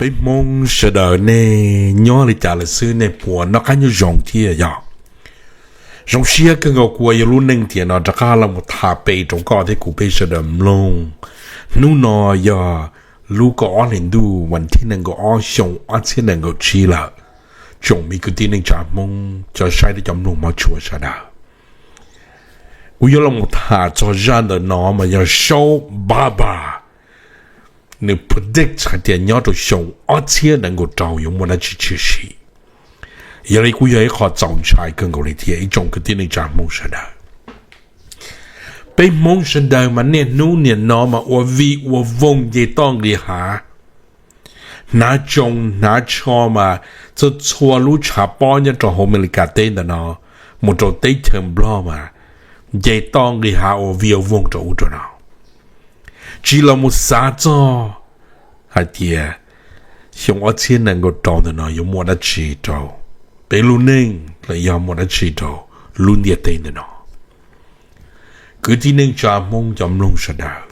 Peb Hmoob sawv daws nej nyob li cas lawm xwb, nej puas noj qab nyob zoo thiab? Yog zoo siab kawg nkaus kuv yuav lub neej tiam no rov qab los mus tham pem rau koj thiab kuv peb sawv daws mloog. Hnub no yog lub kaum ob hlis ntuj vas thib nees nkaum ob xyoo ob txhiab nees nkaum tsib lawm. Tsoom me kwv tij neej tsa Hmoob cov saib thiab cov mloog hmov tshua sawv daws, kuv yuav los mus tham txog zaj ntawm no mas yog Saub Baba nws predict hais tias nyob rau xyoo ob txhiab nees nkaum rau yuav muaj dab tsi tshwm sim. Yog li kuj yog ib qho txaus ntshai kawg nkaus li thiab ib tsoom kwv tij neej tsa Hmoob sawv daws. Peb Hmoob sawv daws mas niaj hnub niaj no mas ua vij ua voog nce toj nqis hav, hnav tsoos hnav tsho mas txhua txhua lub tshav pob nyob rau hauv Amelikas teb ntawm no mus rau teb chaws Nplog mas nce toj nqis hav ua vij ua voog rau ub rau no. Tsis los mus xav txog hais tias xyoo ob txhiab nees nkaum rau ntawm no yuav muaj dab tsi rau peb lub neej los yog muaj dab tsi rau lub ntiaj teb ntawm no. Kwv tij neej tsa Hmoob cov mloog sawv daws,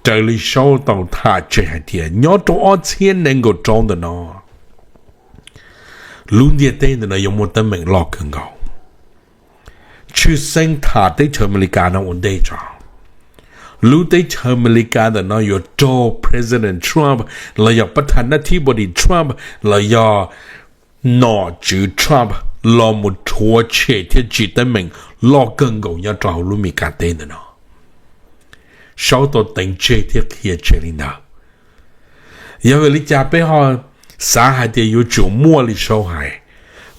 raws li Saub tau tham tseg hais tias nyob rau ob txhiab nees nkaum rau ntawm no lub ntiaj teb ntawm no yuav muaj teeb meem loj kawg nkaus. Tshwj xeeb tham teb chaws Amelikas no ua ntej tso, lub teb chaws Amelikas ntawm no yuav raug President Trump los yog pab thas nab thib npau dis Trump los yog nom tswv Trump los mus rhuav tshem thiab tsim teeb meem loj kawg nkaus nyob rau hauv lub Amelikas teb ntawm no. Saub tau teev tseg thiab qhia tseg li ntawd. Yog vim li cas peb ho xav hais tias yuav tsum muaj li Saub hais?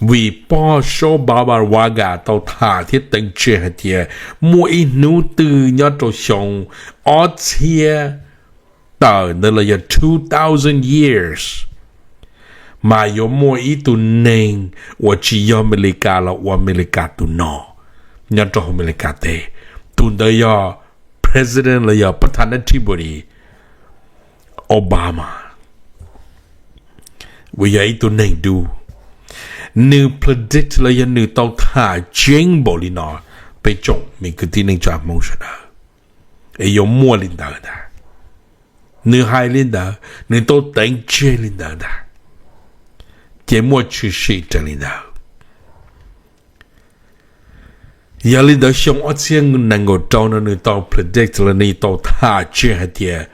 Vim pog Saub Baba Vanga tau tham thiab teev tseg hais tias muaj ib hnub twg nyob rau xyoo ob txhiab tawm ntawd los yog two thousand years mas yuav muaj ib tug neeg uas tsis yog Amelikas los ua Amelikas tus nom nyob rau hauv Amelikas teb. Tus ntawd yog President los yog pab thas nab thib npau dis Obama, uas yog ib tug neeg dub. Nws predict los yog nws tau tham tseeb npaum li no, peb tsoom me kwv tij neej tsa Hmoob sawv daws, es yuav muaj li ntawd ntag. Nws hais li ntawd, nws tau teev tseg li ntawd ntag, ces muaj tshwm sim raws li ntawd. Yog li ntawd xyoo ob txhiab nees nkaum rau no nws tau predict los nws tau tham tseg hais tias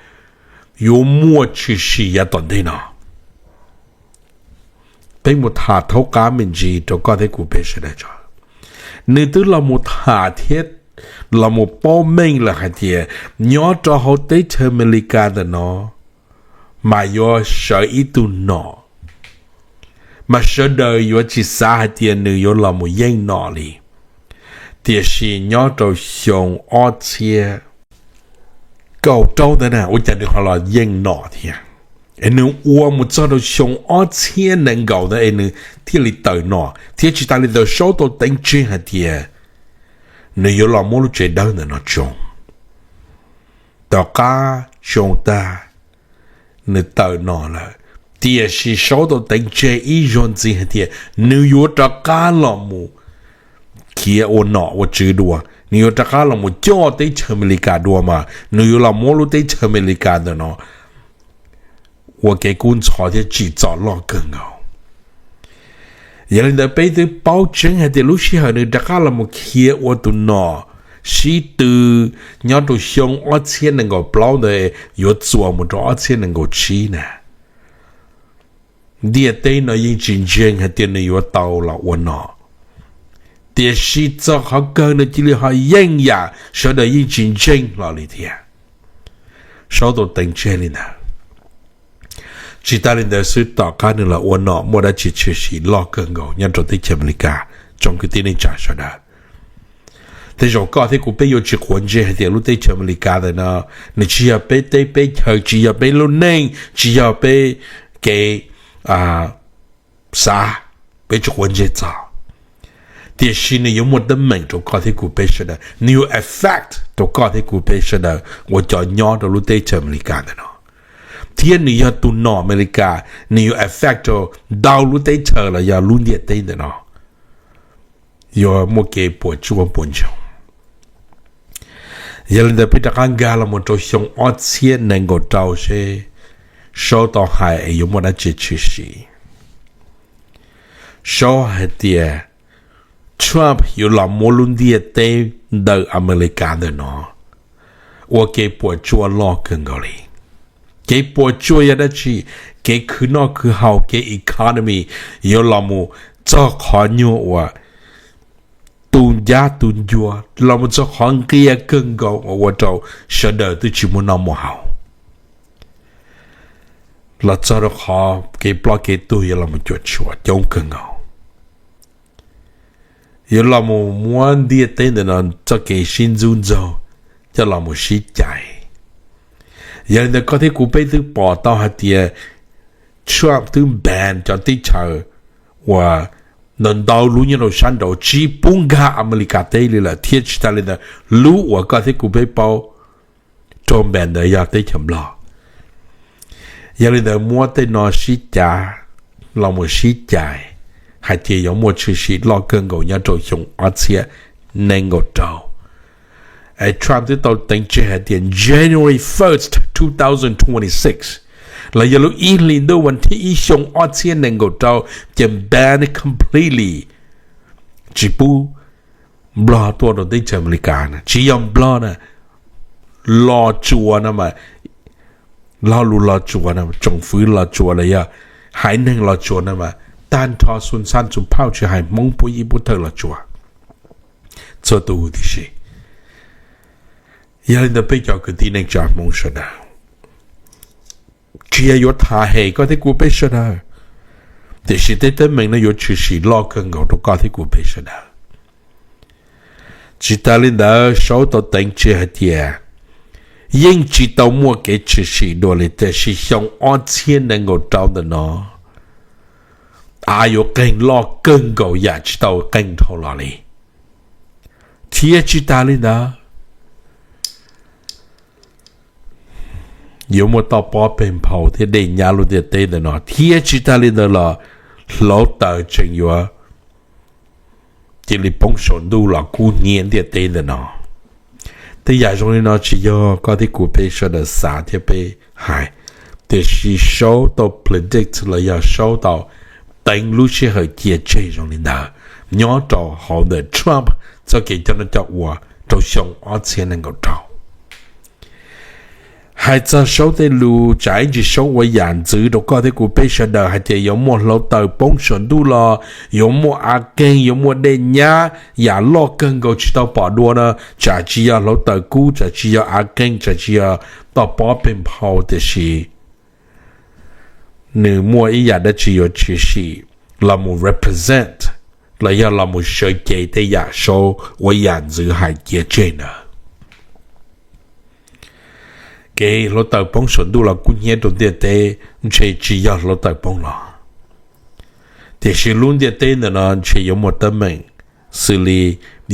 yuav muaj tshwm sim yav tom ntej no. Peb mus tham thaub qab me ntsis rau koj thiab kuv peb sawv daws tso. Nws twb los mus tham thiab los mus paub meej lawm hais tias nyob rau hauv teb chaws Amelikas ntawm no mas yuav sawv ib tug nom, mas sawv daws yuav tsis xav hais tias nws yuav los mus yeej nom li. Tiam sis nyob rau xyoo ob txhiab kaum rau ntawd na ua cas nws ho los yeej nom thiab, es nws ua mus txog rau xyoo ob txhiab nees nkaum ntawd es nws thiaj li tawm nom thiab. Tsis tas li ntawd Saub tau teev tseg hais tias nws yuav los muab lub tsev dawb ntawm no tsoo. Tom qab tsoo tag nws tawm nom lawm, tiam sis Saub tau teev tseg ib zaug ntxiv hais tias nws yuav rov qab los mus khiav ua nom ua tswv dua, nws yuav rov qab los mus coj teb chaws Amelikas dua mas nws yuav los muab lub teb chaws Amelikas ntawm no ua kev kub ntxhov thiab tsim txom loj kawg nkaus. Yog li ntawd peb twb paub tseeb hais tias lub sij hawm nws rov qab los mus khiav ua tus nom sib tw nyob rau xyoo ob txhiab nees nkaum plaub ntawd yuav txuas mus rau ob txhiab nees nkaum tsib na, ntiaj teb no yeej tsis ntseeg hais tias nws yuav tau los ua nom. Tiam sis txog qhov kawg nws cia li ho yeej yam sawv daws yeej tsis ntseeg hlo li thiab. Saub tau teev tseg li ntawd. Tsis tas li ntawd xwb, tom qab nws los ua nom muaj dab tsi tshwm sim loj kawg nkaus nyob rau teb chaws Amelikas, tsoom kwv tij neej tsa sawv daws. Tej zaum koj thiab kuv peb yuav tsis quav ntsej hais tias lub teb chaws Amelikas ntawm no nws tsis yog peb teb peb chaw, tsis yog peb lub neej, tsis yog peb kev xav, peb tsis quav ntsej txog. Tiam sis nws yuav muaj teeb meem rau koj thiab kuv peb sawv daws, nws yuav affect rau koj thiab kuv peb sawv daws uas cov nyob rau lub teb chaws Amelikas ntawm no, thiab nws yog tus nom Amelikas, nws yuav affect rau ntau lub teb chaws los yog lub ntiaj teb ntawm no, yuav muaj kev puas tsuaj puas ntsoog. Yog li ntawd peb rov qab nkag los mus rau xyoo ob txhiab nees nkaum rau seb Saub tau hais es yuav muaj dab tsi tshwm sim? Saub hais tias Trump yuav los muab lub ntiaj teb ntawm Amelikas ntawm no ua kev puas tsuaj loj kawg nkaus li. Kev puas tsuaj yog dab tsi? Kev khwv noj khwv haus, kev economy yuav los mus txog qhov nyuag uas tu ncab tu ncua, los mus txog qhov nqia kawg nkaus uas ua rau sawv daws twb tsis muaj noj muaj haus, los txog rau qhov kev ploj kev tuag yuav los mus cuam tshuam coob kawg nkaus. Yuav los mus muab ntiaj teb ntawm no txoj kev sib ntxub ntxaug coj los mus sib cais. Yog li ntawd koj thiab kuv peb twb pom tau hais tias Trump twb ban cov teb chaws uas ntau ntau lub nyob rau sab nraud tsis pub nkag Amelikas teb li lawm, thiab tsis tas li ntawd lub uas koj thiab kuv peb paub raug ban ntawd yog teb chaws Nplog. Yog li ntawd muab tej no sib cav los mus sib cais hais tias yuav muaj tshwm sim loj kawg nkaus nyob rau xyoo ob txhiab nees nkaum rau. Trump twb tau teev tseg hais tias January first, two thousand twenty six, los yog lub ib hlis ntuj vas thib ib xyoo ob txhiab nees nkaum rau, ces ban completely, tsis pub Nplog tuaj rau teb chaws Amelikas na. Tsis yog Nplog na, Los Tsuas no mas, lo lus Los Tsuas no, tsoom fwv Los Tsuas los yog haiv neeg Los Tsuas no mas tag nrho xuas ntxhab txus phauj tsis hais Hmoob puab yib puab thawj Los Tsuas txhua tus huv tib si. Yog li ntawd peb cov kwv tij neej tsa Hmoob sawv daws, tsis yog yuav tham hem koj thiab kuv peb sawv daws, tiam sis tej teeb meem no yuav tshwm sim loj kawg nkaus rau koj thiab kuv peb sawv daws. Tsis tas li ntawd Saub tau teev tseg hais tias yeej tsis tau muaj kev tshwm sim dua li, tiam sis xyoo ob txhiab nees nkaum rau ntawm no av yuav qeeg loj kawg nkaus yam tsis tau qeeg dhau los li. Thiab tsis tas li ntawd, yuav muaj toj pob peg nphau thiab dej nyab lub ntiaj teb ntawm no, thiab tsis tas li ntawd los hluav taws tseem yuav cia li poob saum ntuj los kub hnyiab ntiaj teb ntawm no. Tej yam zoo li no tsis yog koj thiab kuv peb sawv daws xav thiab peb hais, tiam sis Saub tau predict los yog Saub tau teev lub sij hawm cia tseg zoo li ntawd nyob rau hauv ntawm Trump txoj kev coj noj coj ua rau xyoo ob txhiab nees nkaum rau. Hais txog Saub tej lus, tsam ib ntsis Saub ua yam ntxwv rau koj thiab kuv peb sawv daws hais tias yuav muaj hluav taws poob saum ntuj los, yuav muaj av qeeg, yuav muaj dej nyab, yam loj kawg nkaus tsis tau pom dua no, tsam tsis yog hluav taws kub, tsam tsis yog av qeeg, tsam tsis yog toj pob peg nphau, tiam sis nws muaj ib yam dab tsi yuav tshwm sim los mus represent los yog los mus sawv cev tej yam Saub ua yam ntxwv hais cia tseg ntawd. Kev hluav taws poob saum ntuj los kub hnyiab rau ntiaj teb ntshe tsis yog hluav taws poob los, tiam sis lub ntiaj teb ntawm no ntshe yuav muaj teeb meem xws li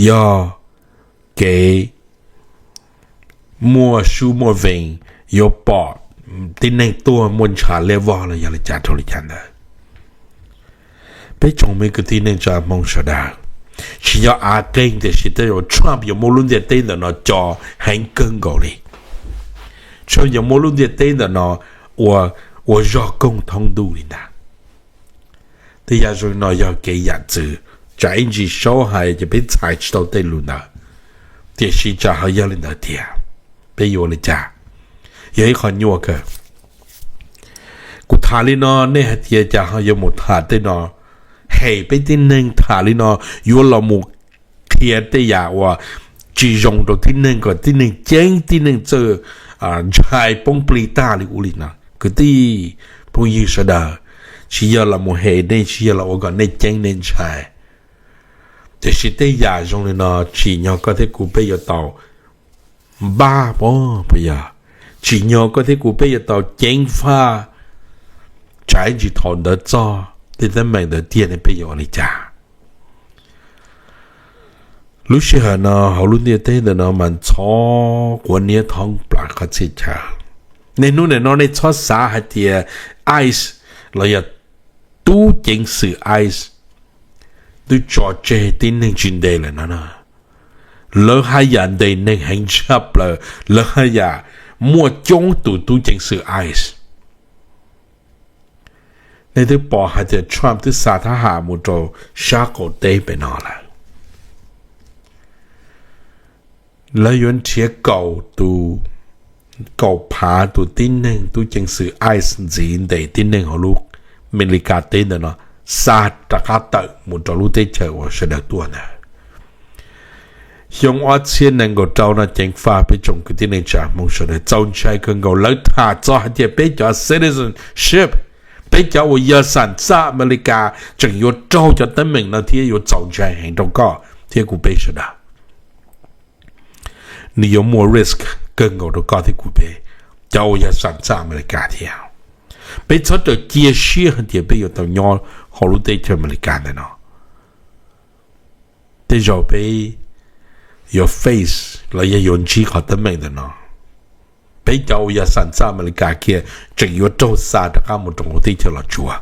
yog kev muaj sub muaj vees, yuav pom tib neeg tuag muaj ntshav liab vog los yog li cas rau li cas ntawd. Peb tsoom me kwv tij neej tsa Hmoob sawv daws, tsis yog av qeeg tiam sis tej zaum Trump yuav muab lub ntiaj teb ntawm no co heev kawg nkaus li. Trump yuav muab lub ntiaj teb ntawm no ua, ua zog koog thoob ntuj li ntag. Tej yam zoo li no yog kev yam ntxwv, tsam ib ntsis Saub hais ces peb txhais tsis tau tej lus ntawd, tiam sis tsam ho yog li ntawd tiag, peb yuav ua li cas? Yog ib qho nyuaj kawg. Kuv tham li no nej hais tias cas ho yuav mus tham tej no, hem peb tib neeg tham li no yuav los mus qhia tej yam uas tsis zoo rau tib neeg kom tib neeg ceeb tib neeg txawj ntshai poob plig tag li ub li no. Kwv tij phooj ywg sawv daws, tsis yog los mus hem nej, tsis yog los ua kom nej ceeb nej ntshai, tiam sis tej yam zoo li no tsim nyog koj thiab kuv peb yuav tau npaj pov puas yog? Tsim nyog koj thiab kuv peb yuav tau ceev faj, tsam ib ntsis thaum ntawd txog tej teeb meem ntawd tiag ne peb yuav ua li cas? Lub sij hawm no hauv lub ntiaj teb ntawm no mas ntxhov quav niab thoob plaws qhov txhia chaw. Niaj hnub nim no nej txhob xav hais tias ICE los yog tub ceev xwm ICE twb tso tseg tib neeg tsis ntes lawm no na. Lawv haj yam ntes neeg heev tshaj plaws, lawv haj yam muaj coob tus tub ceev xwm ICE. Nej twb pom hais tias Trump twb xa thab ham mus rau sab qaum teb pem no lawm. Lawv yuav nrhiav kaum tus, kaum phav tus tib neeg tub ceev xwm ICE ntxiv ntes tib neeg hauv lub Amelikas teb ntawm no, xa rov qab tawm mus rau lub teb chaws uas sawv daws tuaj ntawd. Xyoo ob txhiab nees nkaum rau no ceev faj peb tsoom kwv tij neej tsa Hmoob sawv daws, txaus ntshai kawg nkaus. Lawv tham txog hais tias peb cov citizenship, peb cov uas yog xam xaj Amelikas tseem yuav raug cov teeb meem no thiab yuav txaus ntshai heev rau koj thiab kuv peb sawv daws. Nws yuav muaj risk kawg nkaus rau koj thiab kuv peb cov uas yog xam xaj Amelikas thiab. Peb txhob raws cia siab hais tias peb yuav tau nyob hauv lub teb chaws Amelikas ntawm no. Tej zaum peb yuav face los yog yuav ntsib qhov teeb meem ntawm no. Peb cov uas yog xam xaj Amelikas kiag tseem yuav raug xa rov qab mus rau hauv teb chaws Los Tsuas.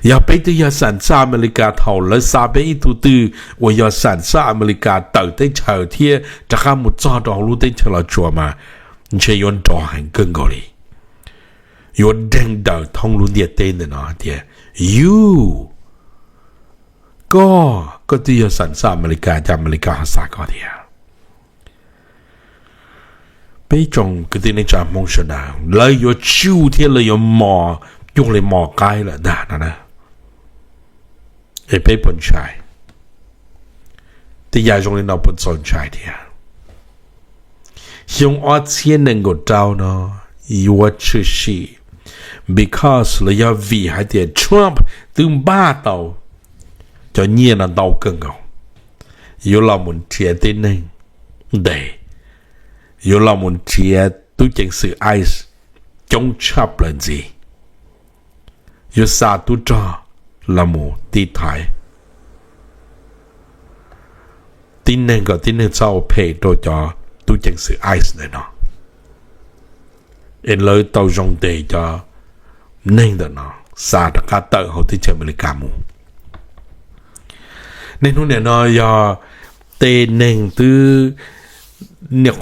Yog peb twb yog xam xaj Amelikas, thaum lawv xa peb ib tug twg uas yog xam xaj Amelikas tawm teb chaws thiab rov qab mus txog rau hauv lub teb chaws Los Tsuas mas ntshe yuav nrov heev kawg nkaus li. Yuav deeg daws thoob lub ntiaj teb ntawm no tias, yuj, koj, koj twb yog xam xaj Amelikas, cas Amelikas ho xa koj thiab? Peb tsoom kwv tij neej tsa Hmoob sawv daws, lawv yuav tsuj thiab lawv yuav mos cuag li mos qaib lawm ntag no. Es peb puas ntshai? Tej yam zoo li no puas txaus ntshai thiab? Xyoo ob txhiab nees nkaum rau no yuav tshwm sim, because los yog vim hais tias Trump twb npaj tau cov nyiaj no ntau kawg nkaus, yuav los mus nrhiav tib neeg ntes, yuav los mus nrhiav tub ceev xwm ICE coob tshaj plaws ntxiv, yuav xa tub rog los mus tiv thaiv tib neeg kom tib neeg txhob ua phem rau cov tub ceev xwm ICE ntawm no, es lawv tau zoo ntes cov neeg ntawm no xa rov qab tawm hauv teb chaws Amelikas mus. Niaj hnub nim no yog tej neeg twb niaj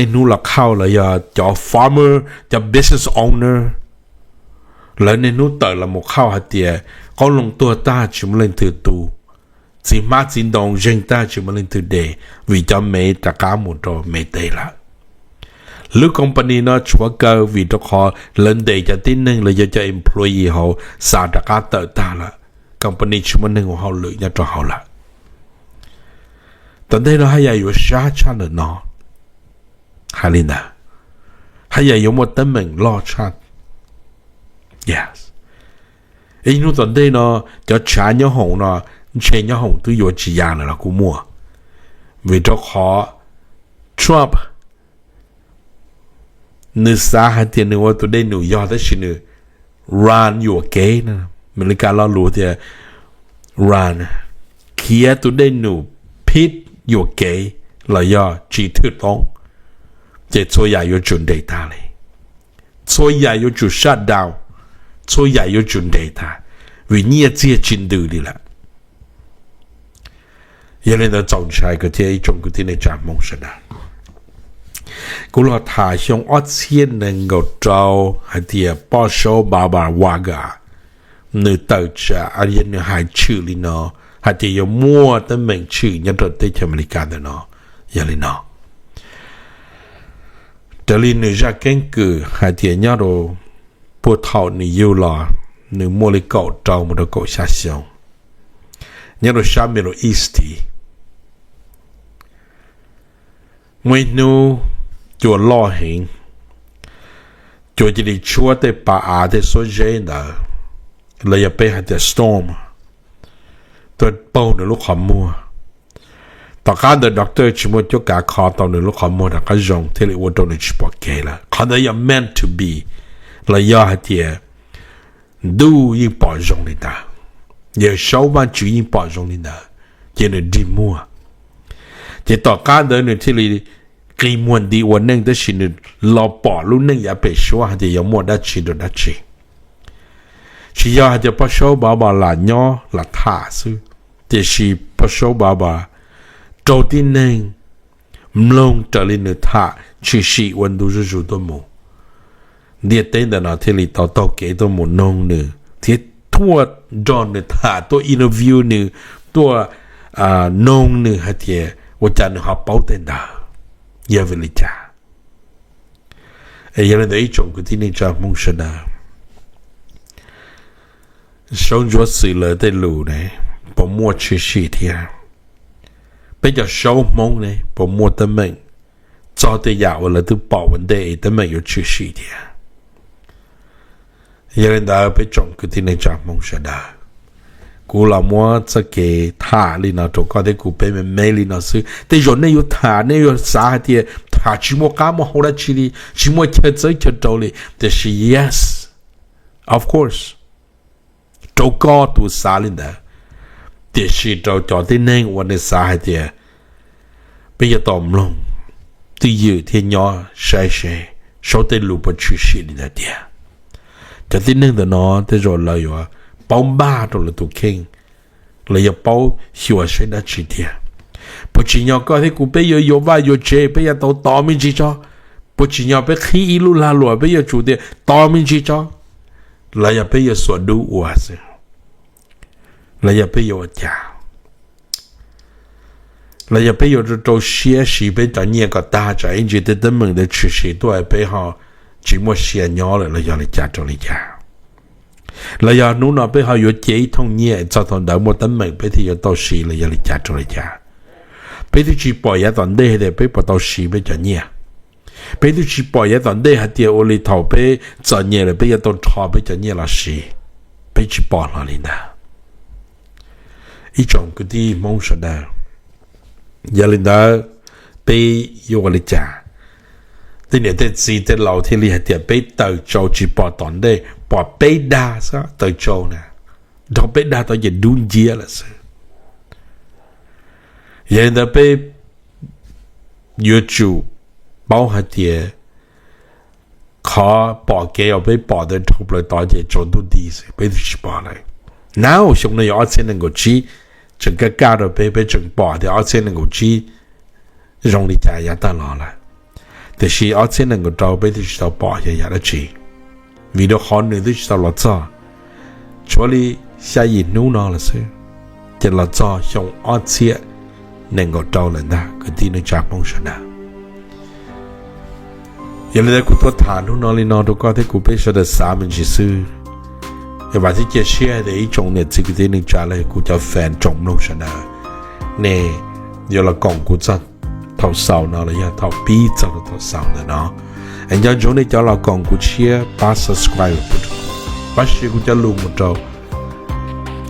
hnub los khauj los yog cov farmer, cov business owner, lawv niaj hnub tawm los mus khauj hais tias qoob loo tuag tag tsis muaj leej twg tu, txiv hmab txiv ntoo zeeg tag tsis muaj leej twg de, vim cov mev rov qab mus rau mev teb lawm. Lub company no tshuav kaw vim rau qhov lawv ntes cov tib neeg los yog cov employee hauv xa rov qab tawm tag lawm, company tsis muaj neeg ua hauj lwm nyob rau hauv lawm. Tom ntej no haj yam yuav sab tshaj ntawm no, hais li ntawd, haj yam yuav muaj teeb meem loj tshaj. Yes. Ib hnub tom ntej no cov tshav nyob hoom no, ntshe nyob hoom twb yuav tsis ya lawm los kuj muaj, vim rau qhov Trump nws xav hais tias nws ua tus dej num yog tab sis nws run yuam kev na. Amelikas lo lus tias run, khiav tus dej num phib yuam kev los yog tsis thwj toob, ces txhua yam yuav tsum nres tag li. Txhua yam yuav tsum shut down, txhua yam yuav tsum nres tag, vim nyiaj txiag tsis ntws li lawm. Yog li ntawd txaus ntshai kawg thiab ib tsoom kwv tij neej tsa Hmoob sawv daws. Kuv los tham xyoo ob txhiab nees nkaum rau hais tias poj saub Barbara Wager, nws tawm tsam, nws hais tshwm li no, hais tias yuav muaj teeb meem tshwm nyob rau teb chaws Amelikas ntawm no. Yog li no, raws li nws zaj keeb kwm hais tias nyob rau puag thaum nws yug los, nws muaj li kaum rau mus rau kaum xya xyoo, nyob rau sab Middle East tid, muaj ib hnub cua loj heev, cua cia li tshuab tej pa av tej xuab zeb ntawd, los yog peb hais tias storm, tuaj paug nws lub qhov muag. Tom qab ntawd doctor tsis muaj cuab kav kho tau nws lub qhov muag rov qab zoo thiaj li ua rau nws tsis pom kev lawm. Qhov ntawd yog meant to be, los yog hais tias ntuj yeej pom zoo li ntawd, Yawm Saub Vajtswv yeej pom zoo li ntawd, ces nws dig muag. Ces tom qab ntawd nws thiaj li qi muag nti ua neej, tab sis nws los pom lub neej yav pem suab hais tias yuav muaj dab tsi rau dab tsi. Tsis yog hais tias poj saub Barbara lam nyob lam tham xwb, tiam sis poj saub Barbara raug tib neeg mloog raws li nws tham tshwm sim ua ntu zuj zus tuaj mus. Ntiaj teb ntawm no thiaj li tau taug kev tuaj mus noog nws thiab muaj nrog nws tham, tuaj interview nws, tuaj noog nws hais tias ua cas nws ho paub tej ntawd, yog vim li cas? Yog li ntawd ib tsoom kwv tij neej tsa Hmoob sawv daws, Saub Ntsuab Xwm lawv tej lus ne, puas muaj tshwm sim thiab? Peb cov Saub Hmoob ne puas muaj teeb meem txog tej yam uas lawv twb pom ua ntej es teeb meem yuav tshwm sim thiab? Yog li ntawd peb tsoom kwv tij neej tsa Hmoob sawv daws, kuv los muab txoj kev tham li no rau koj thiab kuv peb me me li no xwb. Tej zaum nej yuav tham, nej yuav xav hais tias tham tsis muaj qab muaj hau dab tsi li, tsis muaj chaw txawb chaw rau li. Tiam sis yes, of course, rau koj tus xav li ntawd, tiam sis rau cov tib neeg uas nws xav hais tias peb yuav tau mloog twj ywm thiab nyob saib seb Saub tej lus puas tshwm sim li ntawd tiag, cov tib neeg ntawm no tej zaum lawv yuav paub npaj rau lawv tus kheej, lawv yuav paub xyuas seb dab tsi tiag. Puas tsim nyog koj thiab kuv peb yuav yuav vaj yuav tsev, peb yuav tau tos me ntsis tso? Puas tsim nyog peb qhib ib lub lag luam peb yuav tsum tias tos me ntsis tso? Los yog peb yuav xuas dub ua xwb? Los yog peb yuav ua cas? Los yog peb yuav rau siab siv peb cov nyiaj kom tag tsam ib ntsis tej teeb meem ntawd tshwm sim tuaj peb ho tsis muaj sia nyob lawm los yog li cas rau li cas? Los yog hnub no peb ho yuav cia ib thooj nyiaj txog thaum ntawd muaj teeb meem peb thiaj yuav tau siv los yog li cas rau li cas? Peb twb tsis pom yav tom ntej tias peb puas tau siv peb cov nyiaj. Peb twb tsis pom yav tom ntej hais tias ua li thaum peb txom nyem lawm peb yuav tau rho peb cov nyiaj los siv. Peb tsis pom hlo li ntawd. Ib tsoom kwv tij Hmoob sawv daws, yog li ntawd peb yuav ua li cas? Tej niam tej txiv tej laus thiaj li hais tias peb taws tsau tsis pom tom ntej, pom peb dag xwb taws tsau na, nrog peb dag tau ces dub nciab lawm xwb. Yog li ntawd peb yuav tsum paub hais tias qhov pom kev uas peb pom ntawd dhau plaws tod ces tsaus ntuj nti xwb peb twb tsis pom lawm. Nab, xyoo no yog ob txhiab nees nkaum tsib, tseem kaj kaj rau peb, peb tseem pom tias ob txhiab nees nkaum tsib zoo li cas yav tag los lawm. Tiam sis ob txhiab nees nkaum rau peb twb tsis tau pom yog yam dab tsi, vim rau qhov nws twb tsis tau los txog. Tshuav li xya yim hnub no lawm xwb, ces los txog xyoo ob txhiab nees nkaum rau lawm ntag kwv tij neej tsa Hmoob sawv daws. Yog li ntawd kuv tuaj tham hnub no li no rau koj thiab kuv peb sawv daws xav me ntsis xwb. Es vam thiab cia siab tias ib tsoom niam txiv kwv tij neej tsa los yog kuv cov fan tsoom mloog sawv daws, nej yuav los koom kuv txog thaum xaus no los yog thaum pib txog rau thaum xaus ntawm no. Es nco ntsoov nej cov los koom kuv tshiab pab subscribe, pab share kuv cov lus mus rau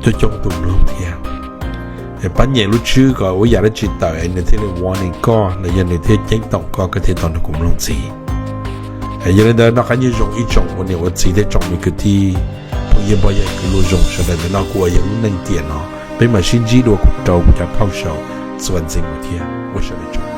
coob coob tus mloog thiab. Es pab nyem lub tswb kom ua yam dab tsi tawm es nws thiaj li warning koj los yog nws thiaj ceeb toom koj, koj thiaj tau nrog kuv mloog ntxiv. Yog li ntawd noj qab nyob zoo ib tsoom ua niam ua txiv thiab tsoom me kwv tij phooj ywg npog yawg kwv luag zoo sawv daws, ntawm no kuv uas yog lub neej tiam no, peb mam sib ntsib dua kuv rau kuv cov phauj saum txuas ntxiv mus thiab. Ua tsaug ntau.